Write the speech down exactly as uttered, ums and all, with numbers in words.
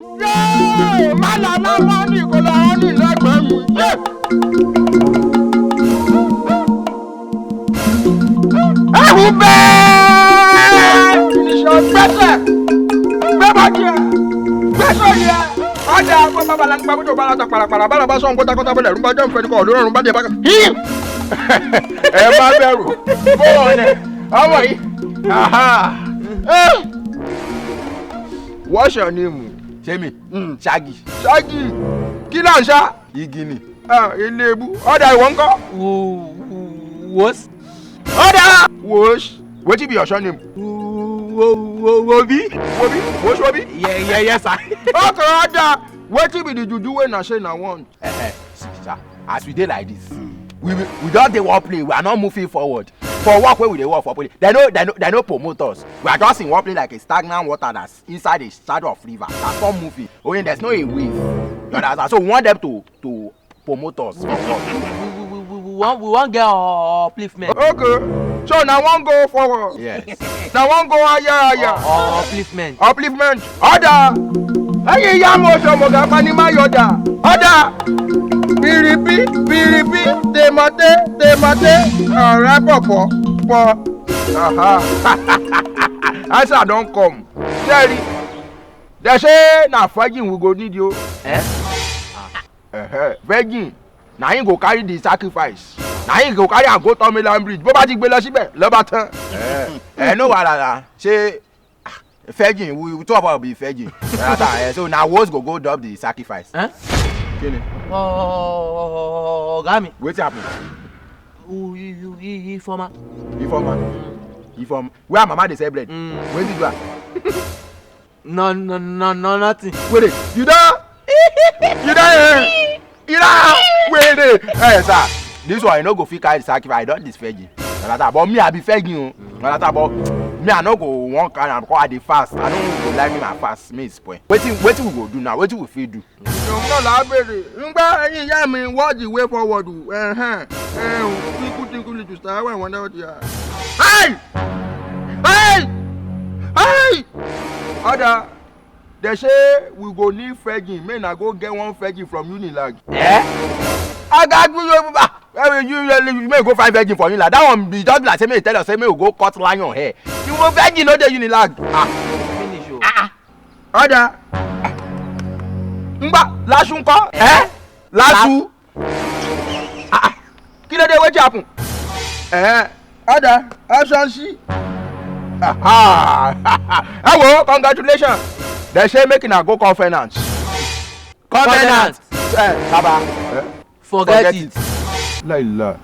Yéè! Má là láwọn ní kò láwọn ní lẹ́gbẹ̀ẹ́ mi. Yéè! Ẹ̀rù bẹ́ẹ̀! Ìṣó gbẹ́sẹ̀! Gbé bá jẹ! Gbé sórí ẹ! Ọjà àgbo bàbá la ń gbàgbọ́dọ̀ bá lọ́tọ̀ pàràpàrà bá lọ́ba sọ̀rọ̀ kótákótá bọ́lẹ̀ ẹ̀rù bá jẹ́ nfẹ́ ní kọ́ ọ̀dọ́ ọ̀run bá dé bá kan. Ẹ má bẹ̀rù. Bọ́ọ̀ ni. Ọmọ yìí. Aha. Eh. What's your name? Ṣé mi? Mm. Ṣáàgì. Ṣáàgì. Kí là ń ṣá? Igi ni. Ah, ilé ebú. Ọ̀dà ìwọ ńkọ́? Wo, wo, wos. Ọ̀dà. Wos. Wetin be your surname? Wo, wo, wo, Wobi. Wobi? Wos Wobi? Yeah, yeah, yes, sir. Okay, ọ̀dà. Wetin be the juju wey na say na one? Eh, eh, sir, as we dey like this, we, we, we don dey one place, we are not moving forward. For work wey we dey work for place, they no, they no, they no promote us. We are just in one place like a stagnant water that's inside a shadow of river. That's not moving. Only there's no a wave. You understand? So we want them to, to promote us for work. We, we, we, we, we wan, we wan get our upliftment. Okay. So na one go forward. Yes. Na one go higher, higher. Our, our upliftment. Upliftment. Ọ̀dà. Ẹyin ìyá mo sọ mo gàgbà ní Mayọ̀dà. Ọ̀dà. Pìrìpì, pìrìpì, tèmọ̀tẹ́, tèmọ̀tẹ́. Ọ̀rẹ́ pọ̀pọ̀, pọ̀. Aha. Answer don come. Sorry. They say na virgin we go need you. Eh? Uh-huh. Virgin. Na him go carry the sacrifice. Na him go carry am go Third Mainland Bridge. Bó bá ti gbé lọ síbẹ̀, ló bá tán. Eh, eh, no wahala. Say, ah, virgin, we, we two of us be virgin. You understand? Eh, so na Wos go go drop the sacrifice. Eh? Kí ni? Ọ̀gá mi. Wetin happen? Ifeoma. Ifeoma. Ifeoma. Where mama dey sell bread? Mm. Wetin do am? No, no, no, no, nothing. Wait, you don, you don, eh, you don, wait, eh, eh, sir. This one, you no go fit carry the sacrifice. I don this virgin. Understand? But me, I be virgin o. Understand? But me, I no go wan carry am because I dey fast. I no go like me my fast. Me spoil. Wetin, wetin we go do now? Wetin we fit do? Ìṣòro náà la béèrè. Ńgbà ẹ̀yin ìyá mi, what the way forward? Ẹ̀hẹ́n. Ẹ̀hùn. Tíkú tíkú lè jù sáà wẹ̀ wọ́n náà di à. Hey! Hey! Hey! Ọ̀dà, they say we go need virgin. Make na go get one virgin from Unilag. Eh? Oga, you, you, you, you, you make go find virgin for Unilag. That one be just like say make you tell us say make we go cut lion hair. You go virgin no dey Unilag. Ah. Finish o. Ah, ah. Ọ̀dà. Ńgbà, lasu ńkọ́? Eh? Lasu. Ah, ah. Kí ló dé, wetin happen? Eh, ọ̀dà, asansi. Aha. Ẹ wo, congratulations. They say make una go covenant. Covenant. Eh, baba. Eh? Forget it. Laila.